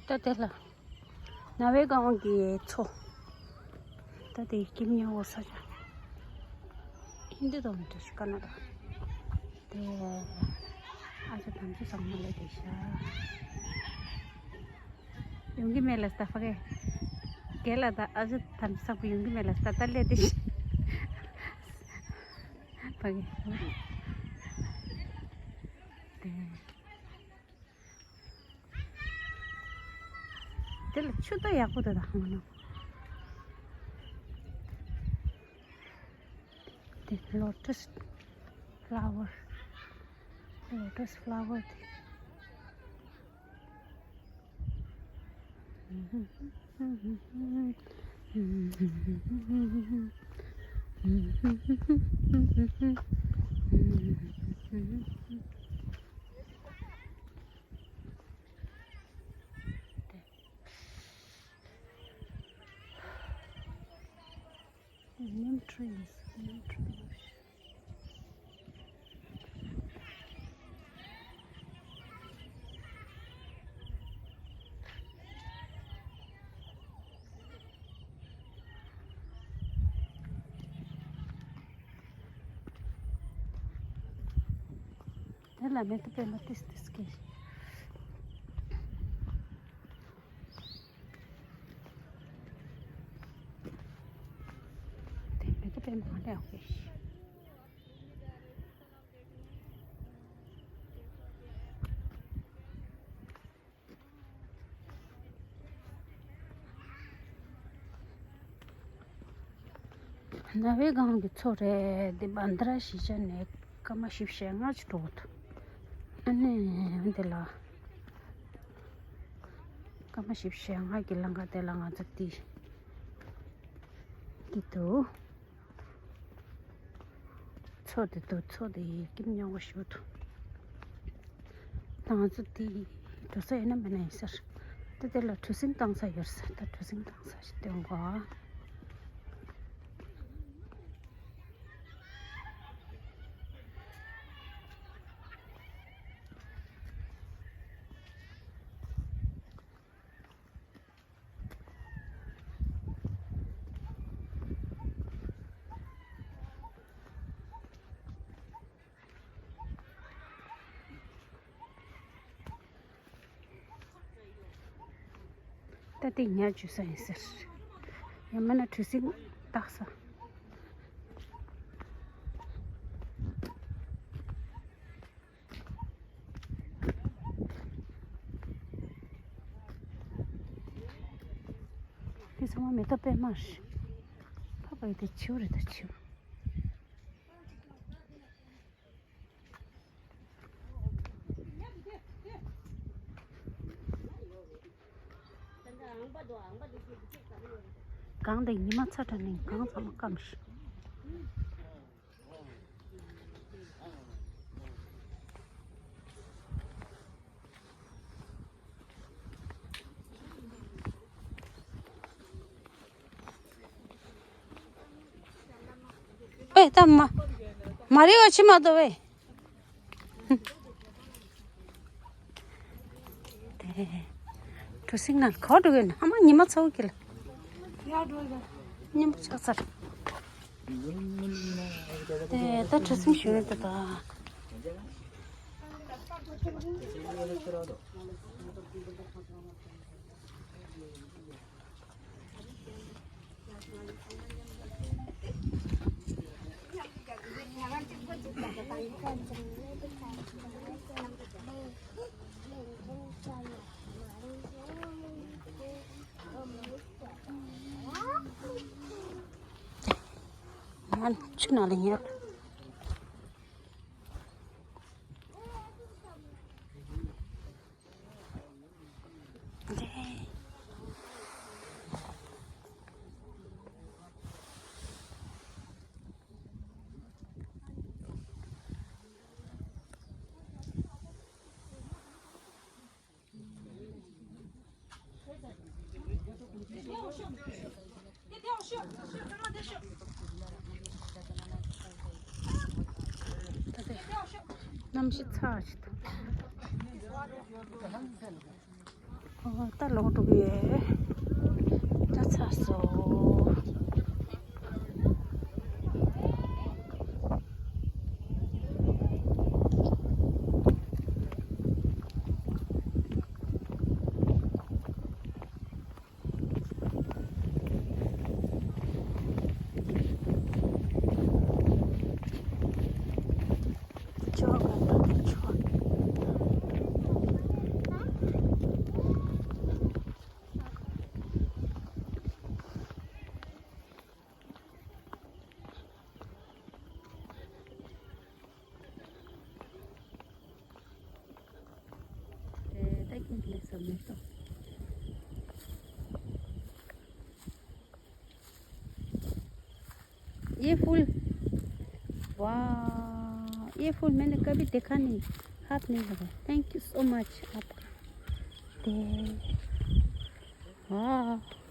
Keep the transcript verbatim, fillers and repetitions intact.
ད་དེ་ལ་ན་བའི་སྒང་གི་མཚོ། ད་དེ་ཀིམ་ཉང་འོ་ས་ཆ། ཧིན་དི་དང་མི་འདྲ་ཞིག་ཀ་ན་ད། དེ་ཨ་ཅག་དམ་ཆུ་ཚང་མ་ལས་དེ་ཤ། ཡོང་གི་མེད་ལ་སྟ་ཕ་གེ། རྒན་ལགས་ད་ཨ་ཅག་དམ་ཆུ་ཚང་པོ་ཡོང་གི་མེད་ལ་སྟ་ད་ལས་དེ་ཤ། ཕ་གེ། དེ། དེ་ལ་ཆུ་ད་ཡག་པོ་དེ་དང་ཧང་ན། དེ་lotus flower, lotus flower དེ། Neem trees, neem trees. དེ་ལ་མེ་ཏོག་པད་མ་ཏིས་ཏིས་སྐྱེས། དེ་མེ་ཏོག་པད་མ་གང་ལ་ཡོད་ཀྱི། ན་བའི་སྒང་གི་མཚོ་རེད། འདི་བན་དྷ་ར་གཞིས་ཆགས་ནས་སྐར་མ་བཞི་བཅུ་ཞེ་ལྔ་ཅིག་འགྲོ་གི་འདུག་ཨ་ནི་འདི་ལ་སྐར་མ་བཞི་བཅུ་ཞེ་ལྔ་གི་ལམ་ཁ་དེ་ལ་ང་ཚོ་འདི་འདི་འདུག་མཚོ་དེ་དུ་མཚོ་དེ་ཡི་ཀིམ་ཉོ་བ་ཞུ་ཐུ། ད་ང་ཚོ་དེ་འགྲོ་ས་ཡིན་ན་མིན་ན་ཡིན་ཟེར། ད་དེ་ལ་གྲུ་གཟིངས་བཏང་ས་ཡོད་ཟེར། ད་གྲུ་གཟིངས་བཏང་ས་ཞིག་སྟོན་གོ། ད་ལྟའི་ཉ་འཇུ་ས་ཡིན་ཟེར། ཡང་མིན་ན་གྲུ་གཟིངས་བཏགས་ས། དེ་ཚང་མ་མེ་ཏོག་པད་མ་རེད། ཕ་བའི་དེ་བྱིའུ་རེད་ད་བྱིའུ། གངས་དེ་ཉི་མ་ཚ་དྲགས་ནས་གངས་ཚང་མ་སྐམ་ཤག་ཨེ་ད་མ་མ་རེད་བ་ཕྱི་མ་དོ་བས། དེ་གྲུ་གཟིངས་ནང་ག་འགྲོ་གི་ན་ཨ་མ་ཉི་མ་ཚ་བོ་གི་ལ། ཉིན་པོ་ཆགས་ཚར། དེ་ད་གྲུ་གཟིངས་ཞུ་ཡོད་དོ་ད། ང་ཆུ་ནང་ལ་ཉལ། གནམ་གཤིས་ཚ་ཞིག་འདུག་ཨོ། ད་ལོག་འགྲོ་གི་ཡོད། ད་ཚར་སོང་། ये फूल, वाह, ये फूल मैंने कभी देखा नहीं, हाथ नहीं लगा। Thank you so much आपका। दे, वाह।